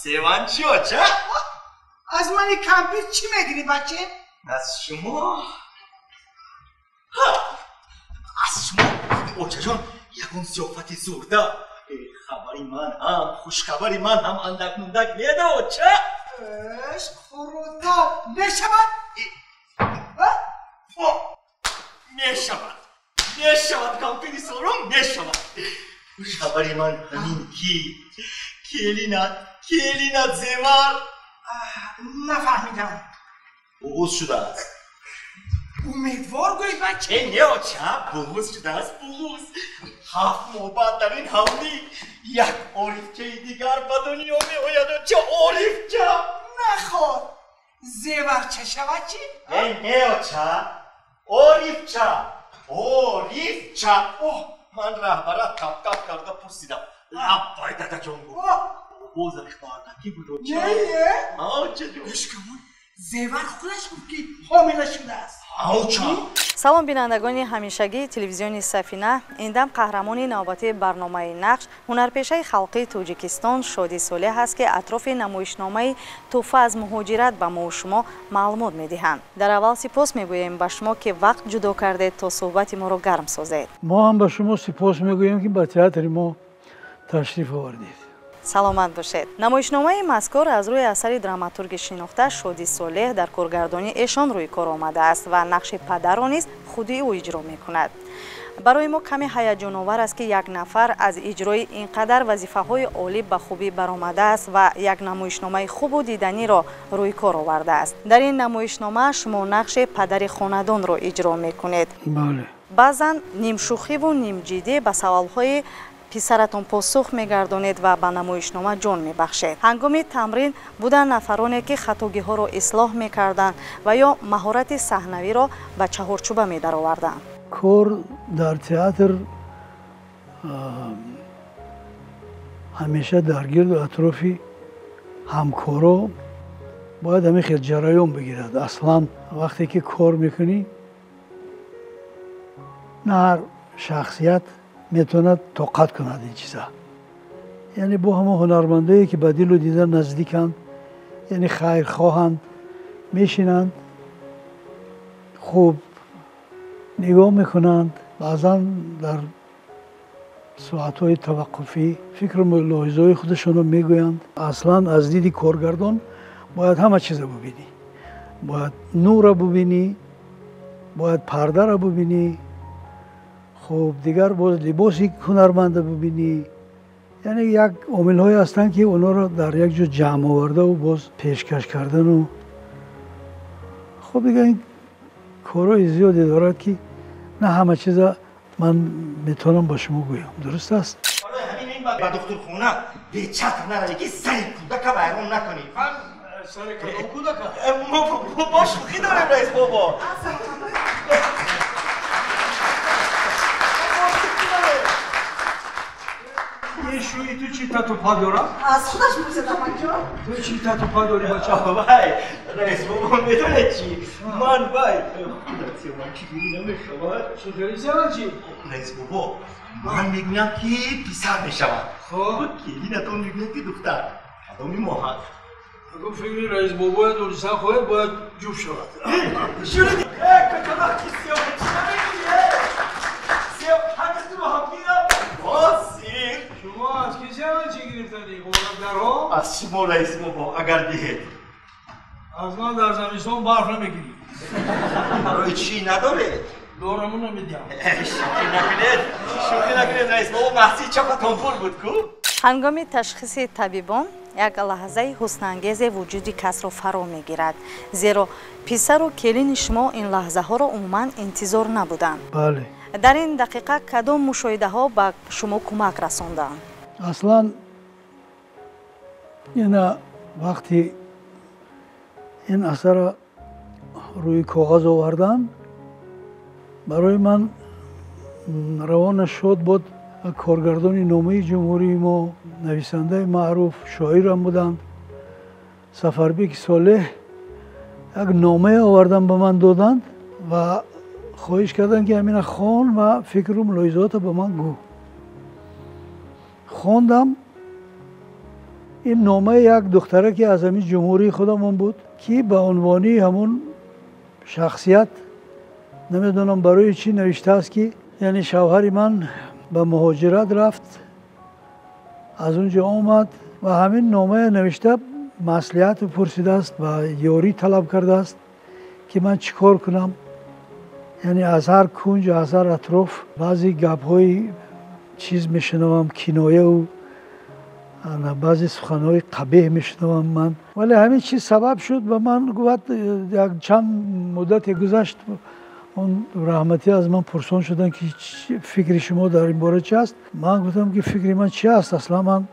Севанчи оча? Аз мани кампир чӣ мегирӣ, баче? Аз шумо? Аз шумо, очаҷон, ягон зиёфати зурда. Хабари ман ҳам, хушхабари ман ҳам андак-мундак неда, оча? Эш, хурудоб мешавад? Мешавад, мешавад, кампири сором мешавад. Хушхабари ман ҳамин ки келинат, келинат Зевар. Нафаҳмидам. Буғуз шудааст. Умедвор гӯй, баче. Не, оча, буғуз шудааст, буғуз. 7 моҳ баъд дар ин ҳавлӣ як орифчаи дигар ба дунё меояд, оча, орифча. Наход, Зеварча шавад чӣ? Не, оча, орифча, орифча. Ман раҳбарат кап-кап карда пурсидам. Лаббай, дадаҷон гуфт. Бозаш бардакӣ буд, оча. Не? Очаҷон. Ишкамон, Зевар худаш гуфт, ки ҳомила шудааст. Оча. Салом, бинандагони ҳамешагии телевизиони Сафина. Ин дам қаҳрамони навбатии барномаи Нақш ҳунарпешаи халқии Тоҷикистон Шоди Солеҳ аст, ки атрофи намоишномаи Тӯҳфа аз муҳоҷират ба мову шумо маълумот медиҳанд. Дар аввал сипос мегӯем ба шумо, ки вақт ҷудо кардед, то суҳбати моро гарм созед. Мо ҳам ба шумо сипос мегӯем, ки ба театри мо ташриф овардед. Саломат бошед. Намоишномаи мазкур аз рӯи асари драматурги шинохта Шоди Солеҳ дар коргардонии эшон рӯи кор омадааст ва нақши падарро низ худи ӯ иҷро мекунад. Барои мо каме ҳаяҷоновар аст, ки як нафар аз иҷрои ин қадар вазифаҳои олӣ ба хубӣ баромадааст ва як намоишномаи хубу диданиро рӯи кор овардааст. Дар ин намоишнома шумо нақши падари хонадонро иҷро мекунед. Бале. Баъзан нимшӯхиву нимҷиддӣ ба саволҳои писаратон посух мегардонед ва ба намоишнома ҷон мебахшед. Ҳангоми тамрин буданд нафароне, ки хатогиҳоро ислоҳ мекарданд ва ё маҳорати саҳнавиро ба чаҳорчӯба медароварданд. Кор дар театр ҳамеша дар гирду атрофи ҳамкоро бояд ҳамин хел ҷараён бигирад. Аслан вақте ки кор мекунӣ, на ҳар шахсият метавонад тоқат кунад ин чиза. Яъне бо ҳамон ҳунармандое, ки ба дилу дида наздиканд, яъне хайрхоҳанд, мешинанд, хуб нигоҳ мекунанд. Баъзан дар соатҳои таваққуфӣ фикру мулоҳизаҳои худашонро мегӯянд. Аслан аз диди коргардон бояд ҳама чиза бубинӣ. Бояд нурро бубинӣ, бояд пардаро бубинӣ, хуб дигар боз либоси ҳунарманда бубинӣ. Яъне як омилҳое ҳастанд, ки онҳоро дар як ҷо ҷамъ овардаву боз пешкаш кардану хуб дигар ин корҳои зиёде дорад, ки на ҳама чиза ман метавонам ба шумо гӯям. Дуруст аст? Барои ҳамин ин ба духтурхона бечатр наравӣ, ки сари кӯдака вайрон накунӣ. Сари кадом кӯдака? Мо шӯхӣ дорем, раис бобо. Шӯи ту чӣ тату па дорад? Аз худаш пурсид, амакҷон. Ту чӣ тату па дорӣ, бача? Вай, раис бобо, медонед чӣ? Ман вай, худат севанчи гирӣ намешавад. Чӣ гирӣ севанчи? Раис бобо, ман мегӯям, ки писар мешавад. Хуб. Келинатон мегӯяд, ки духтар. Кадоми мо ҳаст? Агар фикри раис бобоя дониста хоҳед, бояд ҷуфт шавад. Шунидӣ? Качалак, ки севанчи намегирӣ? Ҳамин туро ҳам гирам. Босир. Шумо аз ки севанчи гирифтанӣ, ғоратгарҳо? Аз шумо, раис бобо, агар диҳед. Аз ман дар замистон барф намегирӣ. Барои чӣ надоред? Дораму намедиҳам. Шӯхӣ накунед, шӯхӣ накунед, раис бобо, маҳсии чапатон пур буд ку? Ҳангоми ташхиси табибон як лаҳзаи ҳуснаангезе вуҷуди касро фаро мегирад, зеро писару келини шумо ин лаҳзаҳоро умуман интизор набуданд. Бале. Дар ин дақиқа кадом мушоҳидаҳо ба шумо кӯмак расонданд? Аслан ина вақти ин асарро рӯи коғаз овардан, барои ман равона шод буд. Коргардони номаи ҷумҳурии мо, нависандаи маъруф, шоирам буданд, Сафарбеки Солеҳ, як номае овардан ба ман доданд ва хоҳиш карданд, ки ҳамина хон ва фикру мулоҳизаотро ба ман гӯ. Хондам, Ин номаи як духтаре ки аз ҳамин ҷумҳурии худамон буд, ки ба унвони ҳамун шахсият намедонам барои чӣ навиштааст, ки яъне шавҳари ман ба муҳоҷират рафт, аз он ҷо омад ва ҳамин номае навишта маслиҳат пурсидааст ва ёрӣ талаб кардааст, ки ман чӣ кор кунам. Яъне аз ҳар кунҷ, аз ҳар атроф баъзе гапҳои чиз мешунавам, кинояву баъзе суханҳои қабеҳ мешунавам ман. Вале ҳамин чиз сабаб шуд ба ман гуфт, як чанд муддате гузашт, он раҳматӣ аз ман пурсон шуданд, ки фикри шумо дар ин бора чи аст. Ман гуфтам, ки фикри ман чи аст, аслан ман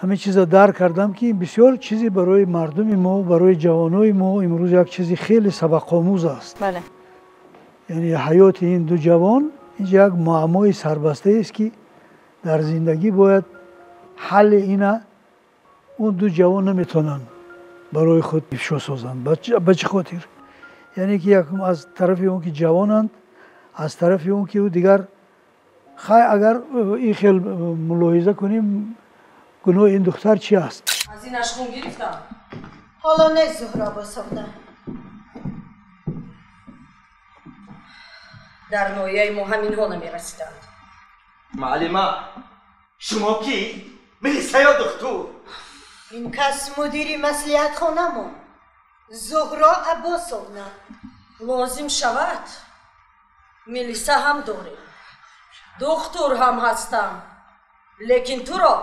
ҳамин чизро дарк кардам, ки ин бисёр чизе барои мардуми мо, барои ҷавонои мо имрӯз як чизи хеле сабақомӯз аст. Яъне ҳаёти ин ду ҷавон инҷа як муаммои сарбастаест, ки дар зиндагӣ бояд ҳалли ина он ду ҷавон наметавонанд барои худ ифшо созанд. Ба чӣ хотир? Яъне ки якум аз тарафи он ки ҷавонанд, аз тарафи он ки ӯ дигар хай, агар ин хел мулоҳиза кунем, гуноҳи ин духтар чи аст? Аз инаш хун гирифтам. Ҳоло не, Зуҳро Аббосовна. Дар ноҳияи мо ҳаминҳо намерасиданд. Муаллима, шумо кӣ? Милиса ё духтур? Ин кас мудири маслиҳатхонамон, Зуҳро Аббосовна. Лозим шавад, милиса ҳам дорем, духтур ҳам ҳастам, лекин туро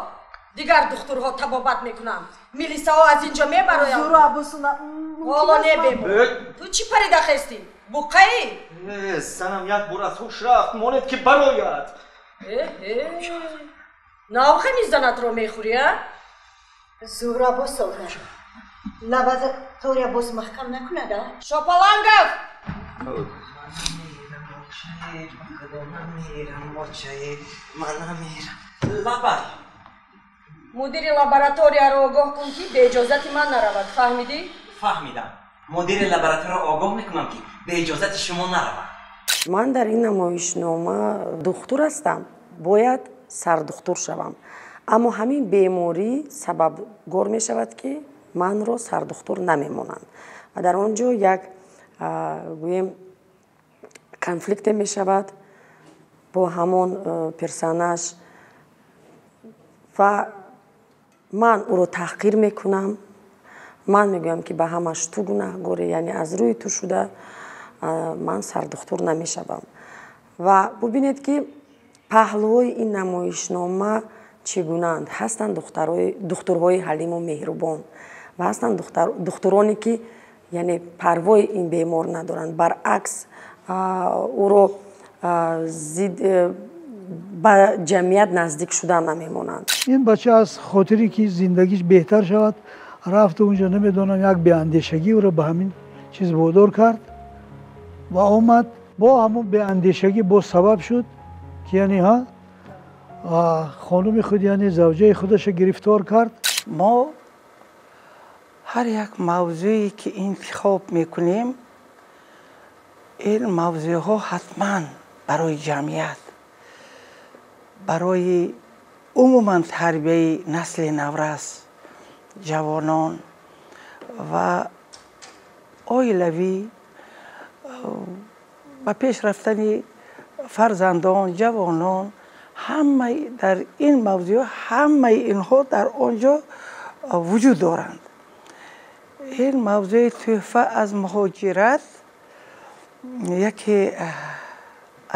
дигар духтурҳо табобат мекунанд. Милисаҳо аз ин ҷо мебароянд. Зуҳро Аббосовна, ҳоло не, бемор. Ту чӣ парида хестӣ? Буққаӣ? Занам як бор аз ҳуш рафт, монед ки барояд. Навхами занатро мехӯрӣ, а? Зуҳро Аббосовна, лаборатория боз маҳкам накунад, а? Шопалангов! Лабай! Мудири лабораторияро огоҳ кун, ки бе иҷозати ман наравад. Фаҳмидӣ? Фаҳмидам. Мудири лабораторияро огоҳ мекунам, ки бе иҷозати шумо наравад. Ман дар ин намоишнома духтур ҳастам, бояд сардухтур шавам. Аммо ҳамин беморӣ сабабгор мешавад, ки манро сардухтур намемонанд. Ва дар он ҷо як гӯем конфликте мешавад бо ҳамон персонаж ва ман ӯро таҳқир мекунам. Ман мегӯям, ки ба ҳамаш ту гунаҳгорӣ, яъне аз рӯи ту шуда ман сардухтур намешавам. Ва бубинед, ки паҳлӯҳои ин намоишнома чӣ гунаанд. Ҳастанд духтурҳои ҳалиму меҳрубон ва ҳастанд духтуроне, ки яъне парвои ин бемор надоранд, баръакс ӯро ба ҷамъият наздик шуда намемонанд. Ин бача аз хотире ки зиндагиш беҳтар шавад, рафту унҷо намедонам як беандешагӣ ӯро ба ҳамин чиз водор кард ва омад бо ҳамон беандешагӣ боз сабаб шуд, ки яъне ҳа хонуми худ, яъне завҷаи худашро гирифтор кард. Мо ҳар як мавзӯе ки интихоб мекунем, ин мавзӯъҳо ҳатман барои ҷамъият, барои умуман тарбияи насли наврас, ҷавонон ва оилавӣ, ба пеш рафтани фарзандон, ҷавонон, ҳамаи дар ин мавзӯъ, ҳамаи инҳо дар он ҷо вуҷуд доранд. Ин мавзӯи тӯҳфа аз муҳоҷират яке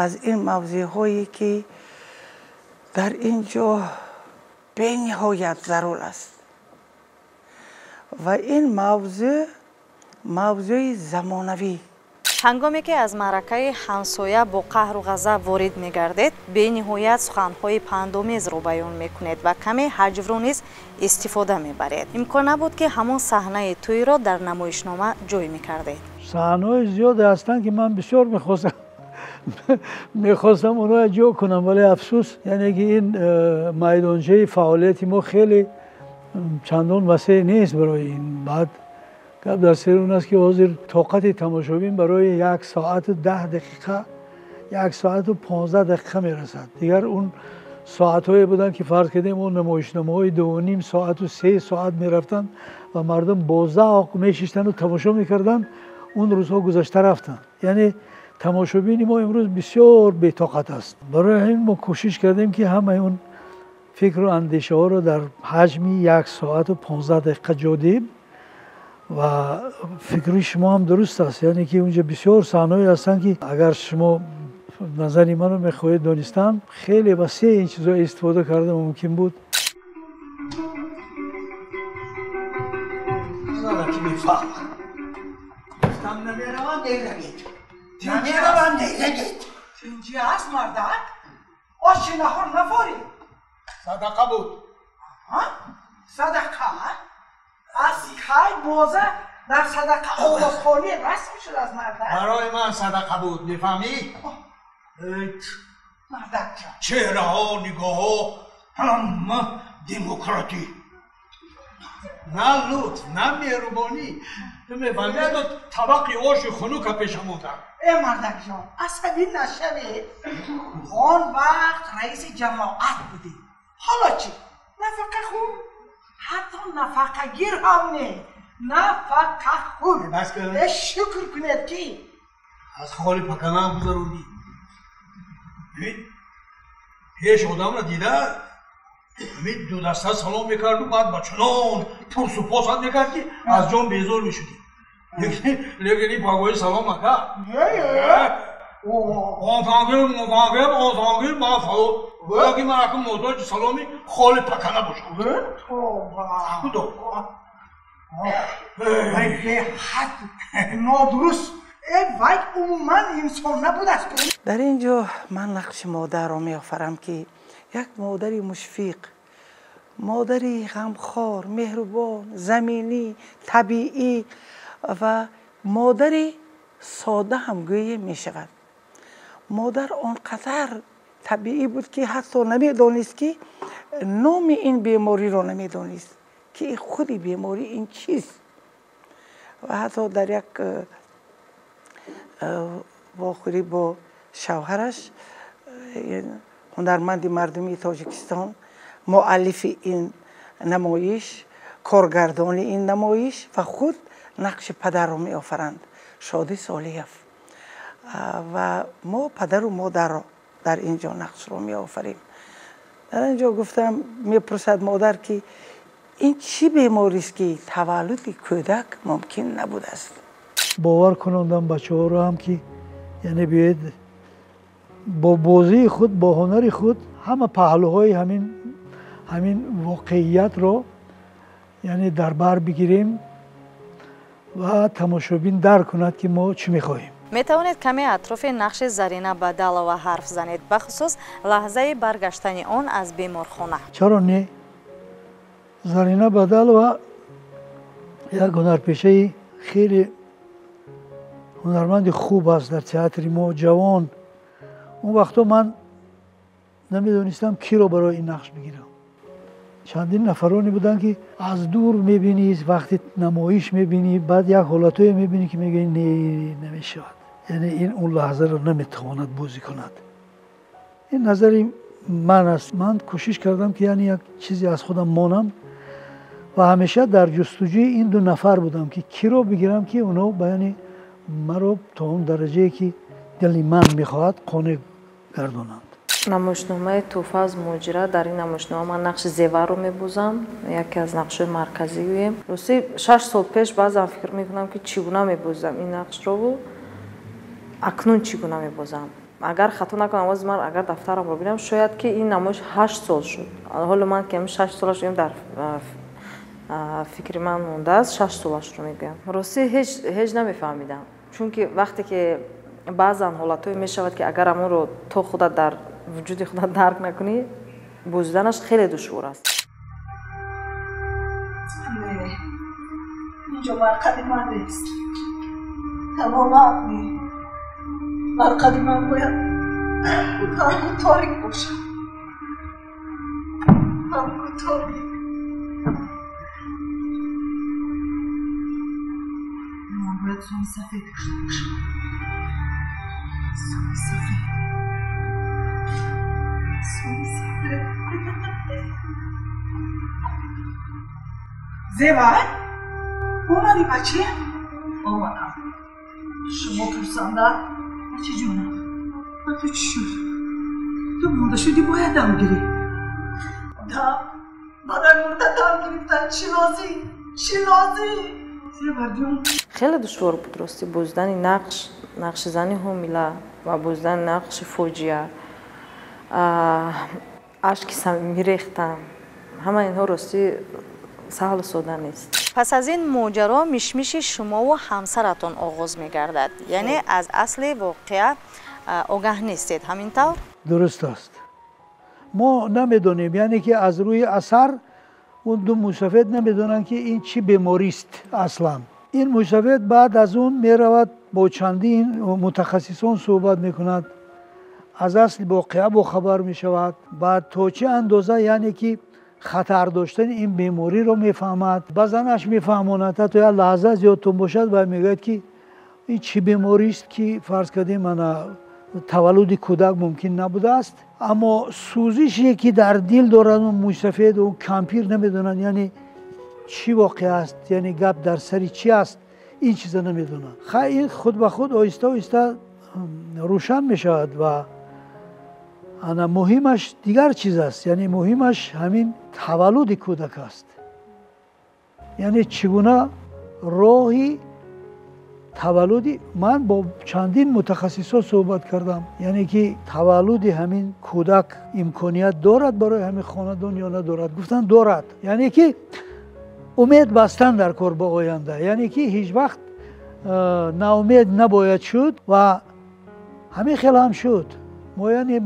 аз ин мавзӯъҳое ки дар ин ҷо бениҳоят зарур аст ва ин мавзӯъ мавзӯи замонавӣ. Ҳангоме ки аз маъракаи ҳамсоя бо қаҳру ғазаб ворид мегардед, бениҳоят суханҳои пандомезро баён мекунед ва каме ҳаҷвро низ истифода мебаред. Имкон набуд, ки ҳамон саҳнаи тӯйро дар намоишнома ҷой мекардед? Саҳнаҳои зиёде ҳастанд, ки ман бисёр мехостам онҳоя ҷо кунам, вале афсӯс, яъне ки ин майдончаи фаъолияти мо хеле чандон васеъ нест барои ин. Баъд гап дар сари он аст, ки ҳозир тоқати тамошобин барои 1 соату 10 дақиқа, 1 соату 15 дақиқа мерасад. Дигар он Соатҳое буданд, ки фарз кардем, он намоишномаҳои 2.5 соату 3 соат мерафтанд ва мардум бо завқ мешиштанду тамошо мекарданд. Он рӯзҳо гузашта рафтанд. Яъне тамошобини мо имрӯз бисёр бетоқат аст. Барои ҳамин мо кӯшиш кардем, ки ҳамаи он фикру андешаҳоро дар ҳаҷми 1 соату 15 дақиқа ҷо диҳем. Ва фикри шумо ҳам дуруст аст, яъне ки унҷа бисёр саҳнаҳое ҳастанд, ки агар шумо назари маро мехоҳед донистан, хеле васеъ ин чизҳо истифода карда мумкин буд. Ки мефаҳмам. Гуфтам намеравам, меравед. Намеравам, меравед. Тинҷӣ аст, мардак? Оши наҳор нафорӣ? Садақа буд. Садақа? Аз кай боза дар садақа овозхонӣ расм шуд аз мардак? Барои ман садақа буд, мефаҳмӣ? Мардак ҷон. Чеҳраҳо, нигоҳҳо ҳама демократӣ. На лутф, на меҳрубонӣ. Ту мефаҳмӣ, ҳатто табақи оши хунука пешам монда. Э мардак ҷон, асабӣ нашавед. Он вақт раиси ҷамоат будӣ. Ҳоло чӣ? Нафақахӯр? Ҳатто нафақагир ҳам не. Нафақахӯр. Бас кун. Э шукр кунед, ки аз холи паканам гузарондӣ. Пеш одамро дида ду даста салом мекарду, баъд ба чунон пурсупосат мекард, ки аз ҷон безор мешудӣ. Лекин ин пагоҳи салом накард. Осонгир, мосонгир, осонгир, ман фало. Гӯё ки ман акун муҳтоҷи саломи холи пакана бошам. Тоба. Худо. Вай беҳад нодуруст. Э вай умуман инсон набудааст. Дар ин ҷо ман нақши модарро меофарам, ки як модари мушфиқ, модари ғамхор, меҳрубон, заминӣ, табиӣ ва модари сода ҳам гӯе мешавад. Модар он қадар табиӣ буд, ки ҳатто намедонист, ки номи ин бемориро намедонист, ки худи беморӣ ин чист. Ва ҳатто дар як вохӯрӣ бо шавҳараш, ҳунарманди мардумии Тоҷикистон, муаллифи ин намоиш, коргардони ин намоиш ва худ нақши падарро меофаранд, Шодӣ Солиев. Ва мо падару модарро дар ин ҷо нақшро меофарем. Дар ин ҷо гуфтам, мепурсад модар, ки ин чӣ беморист, ки таваллуди кӯдак мумкин набудааст. Бовар кунондам бачаҳоро ҳам, ки яъне биёед бо бозии худ, бо ҳунари худ ҳама паҳлӯҳои ҳамин воқеиятро яъне дар бар бигирем ва тамошобин дарк кунад, ки мо чӣ мехоҳем. Метавонед каме атрофи нақши Зарина Бадалова ҳарф занед, бахусус лаҳзаи баргаштани он аз беморхона? Чаро не? Зарина Бадалова як ҳунарпешаи хеле ҳунарманди хуб аст дар театри мо, ҷавон. Он вақтҳо ман намедонистам, киро барои ин нақш бигирам. Чандин нафароне буданд, ки аз дур мебинӣ, вақти намоиш мебинӣ, баъд як ҳолатое мебинӣ, ки мегӯӣ не, намешавад, яъне ин он лаҳзаро наметавонад бозӣ кунад. Ин назари ман аст. Ман кӯшиш кардам, ки яъне як чизе аз худам монам ва ҳамеша дар ҷустуҷӯи ин ду нафар будам, ки киро бигирам, ки онҳо ба яъне маро то он дараҷае, ки дили ман мехоҳад, қонеъ гардонанд. Намоишномаи Тӯҳфа аз муҳоҷират. Дар ин намоишнома ман нақши Зеварро мебозам, яке аз нақшҳои марказӣ гӯем. Рости, 6 сол пеш баъзан фикр мекунам, ки чӣ гуна мебозам ин нақшрову акнун чӣ гуна мебозам. Агар хато накунам, ози ман агар дафтарамро бинам, шояд ки ин намоиш 8 сол шуд. Ҳоло ман ки 6 солаш дар фикри ман мондааст, 6 солашро мегӯям. Рости, ҳеҷ намефаҳмидам, чунки вақте ки баъзан ҳолатҳое мешавад, ки агар амонро то худат дар вуҷуди худат дарк накунӣ, бозиданаш хеле душвор аст. Не, инҷо марқади ман нест. Тамоман не. Марқади ман бояд тангу торик бошад. Тангу торик. Ман бояд суми сафед дошта бошам. Суми сафед. Зевар, омадӣ бача? Омадам. Шумо пурсанда? Бача ҷонам, ба ту чӣ шуд? Ту монда шудӣ, бояд дам гирӣ. Дам? Баъдан мурда дам гирифтан чӣ лозим? Чӣ лозим? Зевар ҷон. Хеле душвор буд рости боздани нақш, нақши зани ҳомила ва боздани нақши фоҷиа. Ашки самимӣ рехтан. Ҳама инҳо рости саҳлу сода нест. Пас аз ин моҷаро мишмиши шумову ҳамсаратон оғоз мегардад. Яъне аз асли воқеа огаҳ нестед, ҳамин тавр? Дуруст аст. Мо намедонем, яъне ки аз рӯи асар он ду мусафед намедонанд, ки ин чӣ беморист аслан. Ин мусафед баъд аз он меравад бо чандин мутахассисон суҳбат мекунад, аз асли воқеа бохабар мешавад, баъд то чӣ андоза, яъне ки хатар доштани ин бемориро мефаҳмад, ба занаш мефаҳмонад, ҳатто як лаҳза зиёдтон бошад ва мегӯяд, ки ин чӣ беморист, ки фарз кардем ана таваллуди кӯдак мумкин набудааст. Аммо сӯзише ки дар дил дорад он мӯйсафед, он кампир намедонанд, яъне чӣ воқеа аст, яъне гап дар сари чӣ аст, ин чиза намедонанд. Хай, ин худ ба худ оҳиста оҳиста рӯшан мешавад ва ана муҳимаш дигар чиз аст, яъне муҳимаш ҳамин таваллуди кӯдак аст, яъне чӣ гуна роҳи таваллуди. Ман бо чандин мутахассисо суҳбат кардам, яъне ки таваллуди ҳамин кӯдак имконият дорад барои ҳамин хонадон ё надорад. Гуфтанд дорад, яъне ки умед бастан дар кор ба оянда, яъне ки ҳеҷ вақт ноумед набояд шуд ва ҳамин хел ҳам шуд. Мо яъне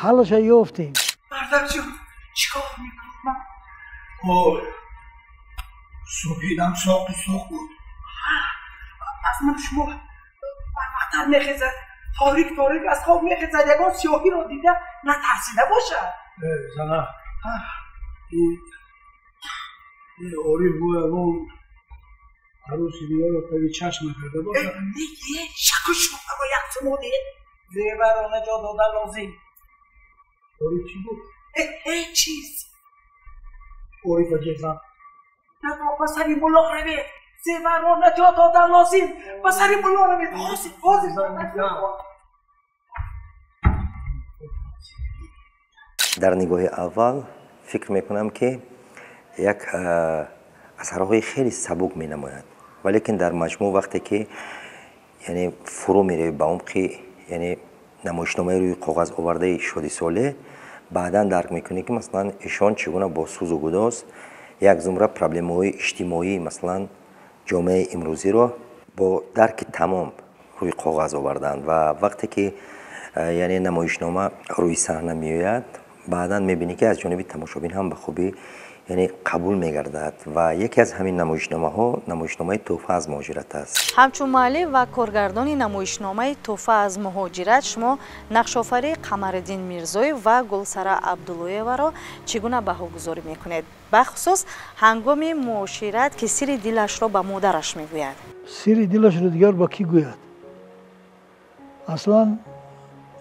ҳаллаша ёфтем. Мардак ҷон, чӣ кор мекунам? Ой, субҳидам соқи соқ буд. Аз ман шумо барвақттар мехезад, торик торик аз хоб мехезад, ягон сиёҳиро дида натарсида бошад. Зана, ин Ориф гӯ ягон арӯси дигарро таги чашм накарда бошад. Не, шаку шубҳаро як сумодед. Зеварро наҷот додан лозим. Ориф чӣ гуфт? Ҳеҷ чиз. Орифа ҷезан. Ба сари мулло равед. Зеварро наҷот додан лозим. Ба сари мулло равед. Ҳозир, ҳозир. Дар нигоҳи аввал фикр мекунам, ки як асарҳои хеле сабук менамояд, валекин дар маҷмӯъ вақте ки яъне фурӯ меравӣ ба умқи яъне намоишномаи рӯи коғаз овардаи Шоди Солеҳ, баъдан дарк мекунӣ, ки масалан ишон чӣ гуна бо сӯзу гудоз як зумра проблемаҳои иҷтимоӣ, масалан ҷомеаи имрӯзиро бо дарки тамом рӯи коғаз оварданд. Ва вақте ки яъне намоишнома рӯи саҳна меояд, баъдан мебинӣ, ки аз ҷониби тамошобин ҳам ба хубӣ яъне қабул мегардад. Ва яке аз ҳамин намоишномаҳо намоишномаи Тӯҳфа аз муҳоҷират аст. Ҳамчун муаллиф ва коргардони намоишномаи Тӯҳфа аз муҳоҷират шумо нақшофарии Қамариддин Мирзоев ва Гулсара Абдуллоеваро чӣ гуна баҳогузорӣ мекунед, бахусус ҳангоми муошират, ки сири дилашро ба модараш мегӯяд? Сири дилашро дигар ба кӣ гӯяд? Аслан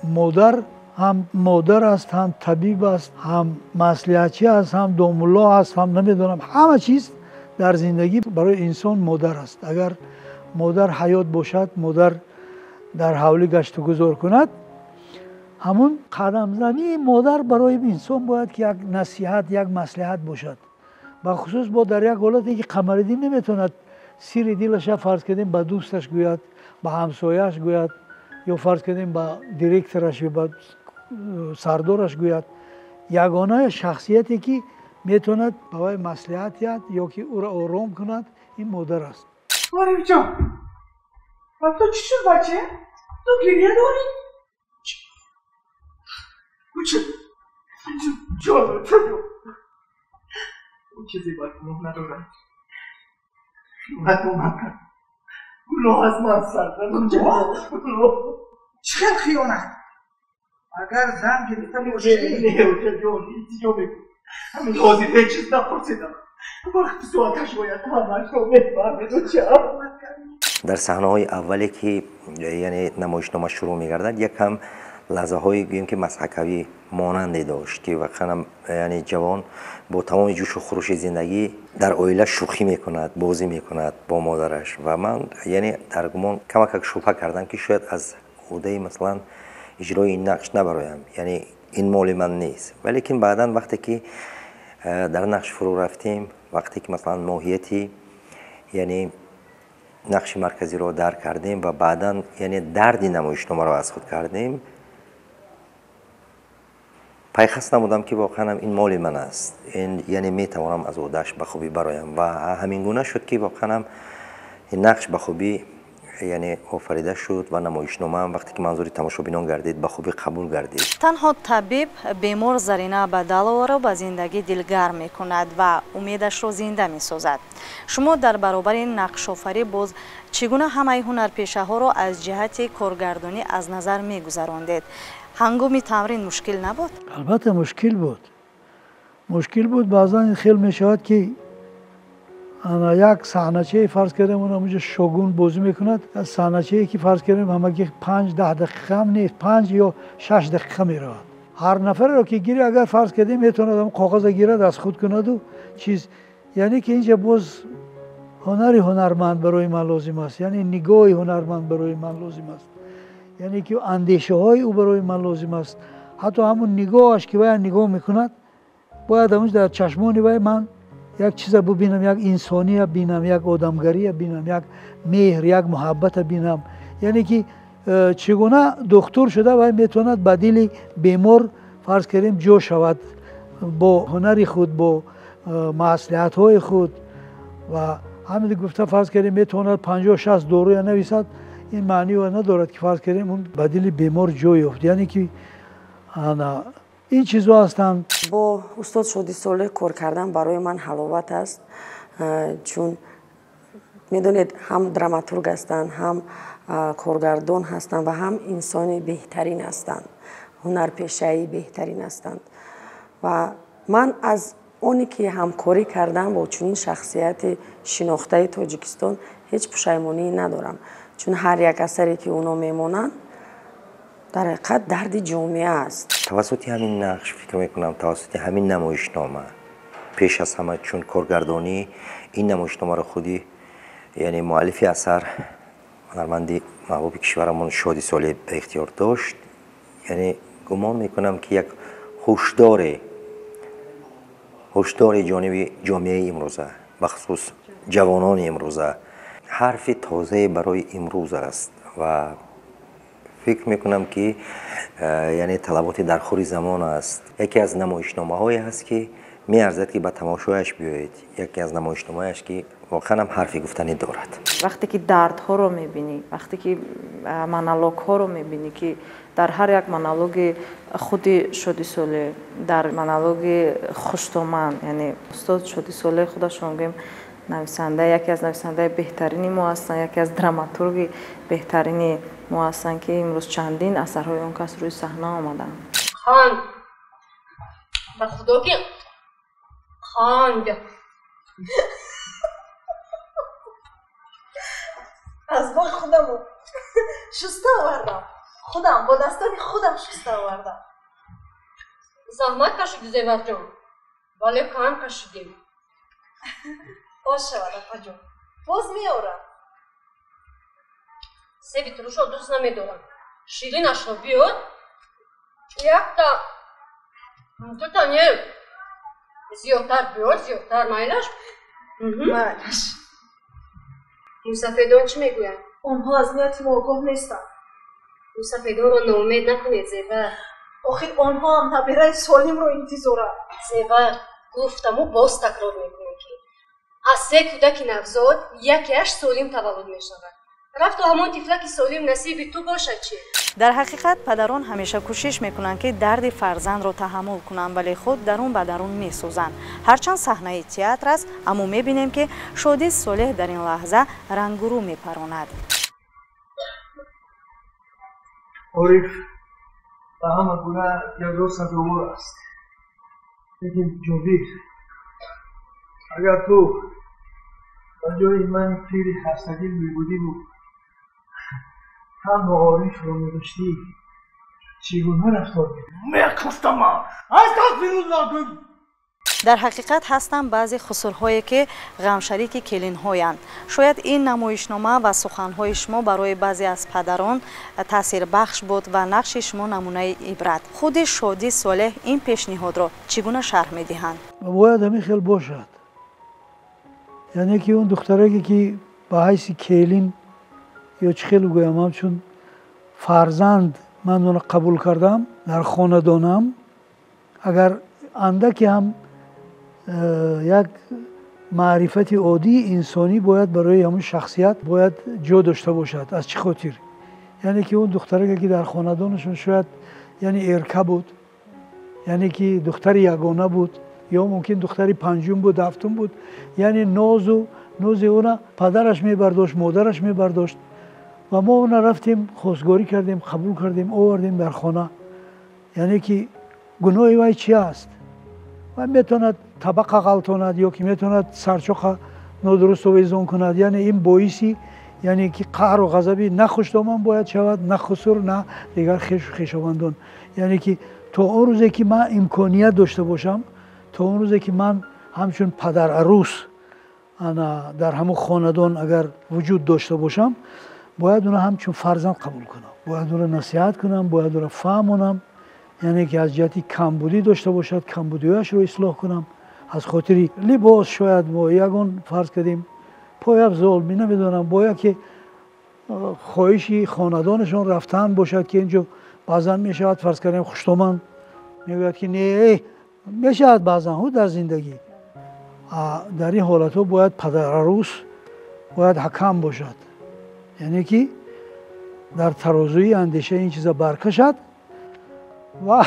модар ҳам модар аст, ҳам табиб аст, ҳам маслиҳатчӣ аст, ҳам домулло аст, ҳам намедонам, ҳама чиз дар зиндагӣ барои инсон модар аст. Агар модар ҳаёт бошад, модар дар ҳавлӣ гашту гузор кунад, ҳамун қадамзании модар барои инсон бояд ки як насиҳат, як маслиҳат бошад. Бахусус бо дар як ҳолате ки Қамариддин наметавонад сири дилаша фарз кардем ба дӯсташ гӯяд, ба ҳамсояаш гӯяд, ё фарз кардем ба директораш ё ба сардораш гӯяд. Ягона шахсияте ки метавонад ба вай маслиҳат диҳад ё ки ӯро ором кунад, ин модар аст. Орифҷон, ба ту чӣ шуд, бача? Ту гиря дорӣ? Ҷон, ҷон, чизе бар гуноҳ надорад. Хиёнат бо ман кард. Гуноҳ аз ман сар зад. Чӣ хел хиёнат? Агар зан гирифта бошӣ. Не, ҷон, илтиҷо мекунам. Ҳамин ҳозир ҳеҷ чиз напурсидам. Вақти соаташ бояд ҳамашро мефаҳмед. Дар саҳнаҳои аввале ки яъне намоишнома шурӯъ мегардад, якам Лаҳзаҳои гӯем ки масҳакавӣ монанде дошт, ки воқеан яъне ҷавон бо тамоми ҷӯшу хурӯши зиндагӣ дар оила шӯхӣ мекунад, бозӣ мекунад бо модараш. Ва ман яъне дар гумон камакак шубҳа кардам, ки шояд аз ӯҳдаи масалан иҷрои ин нақш набароям, яъне ин моли ман нест. Валекин баъдан вақте ки дар нақш фурӯ рафтем, вақте ки масалан моҳияти яъне нақши марказиро дарк кардем ва баъдан яъне дарди намоишномаро аз худ кардем, пайхаст намудам, ки воқеан ин моли ман аст, яъне метавонам аз ӯҳдааш ба хубӣ бароям. Ва ҳамин гуна шуд, ки воқеан ин нақш ба хубӣ яъне офарида шуд ва намоишномаам вақте ки манзури тамошобинон гардид, ба хубӣ қабул гардид. Танҳо табиб бемор Зарина Бадаловаро ба зиндагӣ дилгарм мекунад ва умедашро зинда месозад. Шумо дар баробари нақшофарӣ боз чӣ гуна ҳамаи ҳунарпешаҳоро аз ҷиҳати коргардонӣ аз назар мегузарондед? Ҳангоми тамрин мушкил набуд? Албатта мушкил буд. Мушкил буд. Баъзан хел мешавад, ки ана як саҳначае фарз кардем, он ҳамонҷо шогун бозӣ мекунад, саҳначае ки фарз кардем ҳамагӣ 5-10 дақиқа ҳам нест, 5 ё 6 дақиқа меравад. Ҳар нафареро ки гири, агар фарз кардем, метавонад ҳам коғаза гирад, аз худ кунаду чиз. Яъне ки инҷа боз ҳунари ҳунарманд барои ман лозим аст, яъне нигоҳи ҳунарманд барои ман лозим аст, яъне ки андешаҳои ӯ барои ман лозим аст. Ҳатто ҳамун нигоҳаш ки вай нигоҳ мекунад, бояд ҳамун дар чашмони вай ман як чиза бубинам, як инсония бинам, як одамгария бинам, як меҳр, як муҳаббата бинам. Яъне ки чӣ гуна духтур шуда вай метавонад ба дили бемор, фарз кардем, ҷо шавад бо ҳунари худ, бо маслиҳатҳои худ. Ва ҳамин гуфта, фарз кардем, метавонад 50-60 доруя нависад, ин маъниро надорад, ки фарз кардем, он ба дили бемор ҷой ёфт. Яъне ки ана ин чизҳо ҳастанд. Бо устод Шоди Солеҳ кор кардан барои ман ҳаловат аст, чун медонед, ҳам драматург ҳастанд, ҳам коргардон ҳастанд ва ҳам инсони беҳтарин ҳастанд, ҳунарпешаи беҳтарин ҳастанд. Ва ман аз оне ки ҳамкорӣ кардам бо чунин шахсияти шинохтаи Тоҷикистон, ҳеҷ пушаймонӣ надорам, чун ҳар як асаре ки оно мемонанд, дар ҳақиқат дарди ҷомеа аст. Тавассути ҳамин нақш, фикр мекунам, тавассути ҳамин намоишнома, пеш аз ҳама чун коргардонӣ ин намоишномаро худи яъне муаллифи асар, ҳунарманди маҳбуби кишварамон Шоди Солеҳ ба ихтиёр дошт, яъне гумон мекунам, ки як ҳушдори ҷониби ҷомеаи имрӯза, бахусус ҷавонони имрӯза, ҳарфи тозае барои имрӯз аст. Ва фикр мекунам, ки яъне талаботи дархӯри замон аст. Яке аз намоишномаҳое ҳаст, ки меарзад, ки ба тамошояш биёед. Яке аз намоишномаҳояш, ки воқеан ҳам ҳарфи гуфтанӣ дорад. Вақте ки дардҳоро мебинӣ, вақте ки монологҳоро мебинӣ, ки дар ҳар як монологи худи Шоди Солеҳ, дар монологи Хуштоман, яъне устод Шоди Солеҳ худашон гӯем, нависанда, яке аз нависандаи беҳтарини мо ҳастанд, яке аз драматурги беҳтарини мо ҳастанд, ки имрӯз чандин асарҳои он кас рӯи саҳна омаданд. Қанд, ба худо ки қанд. Аз боғи худаму шуста овардам, худам бо дастони худам шуста овардам. Заҳмат кашиди, Зеварҷон, вале кам кашидем. Боз шавад, апаҷон, боз меорам. Себи турушро дӯст намедорам, ширинашро биёр. Якта дута не, зиёдтар биёр, зиёдтар. Майлаш? Майлаш. Мусафедон чӣ мегӯянд? Онҳо аз нияти мо огоҳ нестанд. Мусафедонро ноумед накунед, Зевар. Охир онҳо ҳам набираи солимро интизоранд. Зевар, гуфтаму боз такрор мекунем, ки аз се кӯдаки навзод якеаш солим таваллуд мешавад. Рафту ҳамон тифлаки солим насиби ту бошад чӣ? Дар ҳақиқат, падарон ҳамеша кӯшиш мекунанд, ки дарди фарзандро таҳаммул кунанд, вале худ дарун ба дарун месӯзанд. Ҳарчанд саҳнаи театр аст, аммо мебинем, ки Шоди Солеҳ дар ин лаҳза рангурӯ мепаронад. Ориф ба ҳама гуна ҷазо сазовор аст, лекин Ҷобир, агар ту ба ҷои мани пири хастадил мебудиву танҳо Орифро медоштӣ. Чӣ гуна рафтор мекунӣ? Мекуштамаш! Астағфируллоҳ! Дар ҳақиқат ҳастанд баъзе хусурҳое, ки ғамшарики келинҳоянд. Шояд ин намоишнома ва суханҳои шумо барои баъзе аз падарон таъсирбахш буд ва нақши шумо намунаи ибрат. Худи Шодӣ Солеҳ ин пешниҳодро чӣ гуна шарҳ медиҳанд? Бояд ҳамин хел бошад. Яъне ки он духтараке, ки ба ҳайси келин ё чӣ хел гӯям, ҳамчун фарзанд ман онро қабул кардам дар хонадонам, агар андаке ҳам як маърифати оддии инсонӣ бояд барои ҳамун шахсият бояд ҷо дошта бошад. Аз чӣ хотир? Яъне ки он духтараке, ки дар хонадонашон шояд яъне эрка буд, яъне ки духтари ягона буд, ё мумкин духтари панҷум буд, ҳафтум буд, яъне нозу нози ӯра падараш мебардошт, модараш мебардошт ва мо онро рафтем, хостгорӣ кардем, қабул кардем, овардем дар хона. Яъне ки гуноҳи вай чи аст? Вай метавонад табақа ғалтонад ё ки метавонад сарчоқа нодуруст овезон кунад. Яъне ин боиси яъне ки қаҳру ғазаби на хушдоман бояд шавад, на хусур, на дигар хешу хешовандон. Яъне ки то он рӯзе ки ман имконият дошта бошам, то он рӯзе ки ман ҳамчун падарарӯс ана дар ҳамон хонадон агар вуҷуд дошта бошам, бояд онро ҳамчун фарзанд қабул кунам, бояд онро насиҳат кунам, бояд онро фаҳмонам. Яъне ки аз ҷиҳати камбудӣ дошта бошад, камбудиҳояшро ислоҳ кунам. Аз хотири либос шояд мо ягон фарз кардем пойафзол, намедонам, бо яке хоҳиши хонадонашон рафтан бошад, ки инҷо баъзан мешавад фарз кардем хуштоман мегӯяд, ки не, мешавад баъзан ҳу дар зиндагӣ. Дар ин ҳолатҳо бояд падарарӯс бояд ҳакам бошад, яъне ки дар тарозуи андеша ин чиза баркашад ва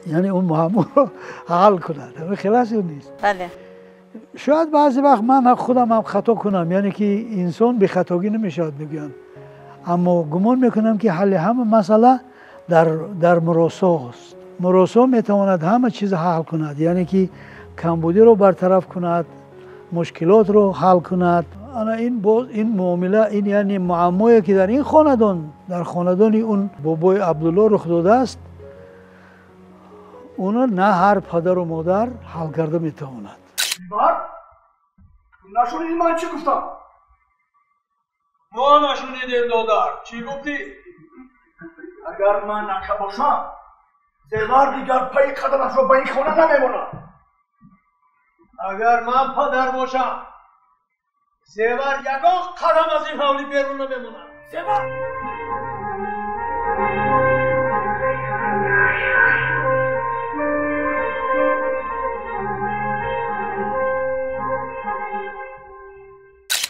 яъне он муамморо ҳал кунад. Ҳамин хелас ё нест? Бале. Шояд баъзе вақт ман худам ҳам хато кунам, яъне ки инсон бехатогӣ намешавад мегӯянд, аммо гумон мекунам, ки ҳалли ҳама масъала дар муросост. Муросо метавонад ҳама чиз ҳал кунад, яъне ки камбудиро бартараф кунад, мушкилотро ҳал кунад. Ана ин боз ин муомила, ин яъне муаммое, ки дар ин хонадон, дар хонадони он бобои Абдулло рух додааст, онро на ҳар падару модар ҳал карда метавонад. Зевар, нашунидӣ ман чӣ гуфтам? Мо нашунидем, додар, чӣ гуфтӣ? Агар ман ака бошам, Зевар дигар пайи қадамашро ба ин хона намемонад. Агар ман падар бошам, Зевар ягон қадам аз ин ҳавлӣ берун намемонад. Зевар!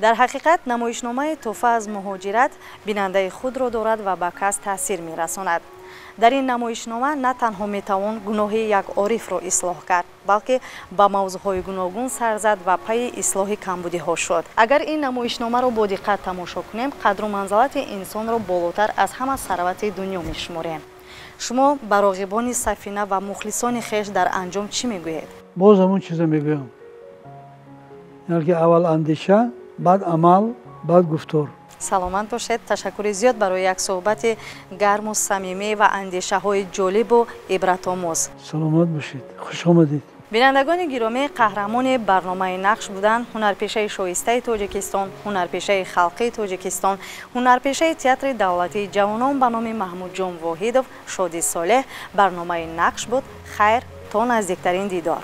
Дар ҳақиқат намоишномаи «Тӯҳфа аз муҳоҷират» бинандаи худро дорад ва ба кас таъсир мерасонад. Дар ин намоишнома на танҳо метавон гуноҳи як орифро ислоҳ кард, балки ба мавзӯъҳои гуногун сар зад ва пайи ислоҳи камбудиҳо шуд. Агар ин намоишномаро бо диққат тамошо кунем, қадру манзалати инсонро болотар аз ҳама сарвати дунё мешуморем. Шумо ба роғибони сафина ва мухлисони хеш дар анҷом чӣ мегӯед? Боз ҳамон чиза мегӯям, яъне ки аввал андеша, баъд амал, баъд гуфтор. Саломат бошед. Ташаккури зиёд барои як суҳбати гарму самимӣ ва андешаҳои ҷолибу ибратомӯз. Саломат бошед, хуш омадед. Бинандагони гиромӣ, қаҳрамони барномаи «Нақш» буданд ҳунарпешаи шоистаи Тоҷикистон, ҳунарпешаи халқии Тоҷикистон, ҳунарпешаи театри давлатии ҷавонон ба номи Маҳмудҷон Воҳидов, Шоди Солеҳ. Барномаи «Нақш» буд. Хайр, то наздиктарин дидор.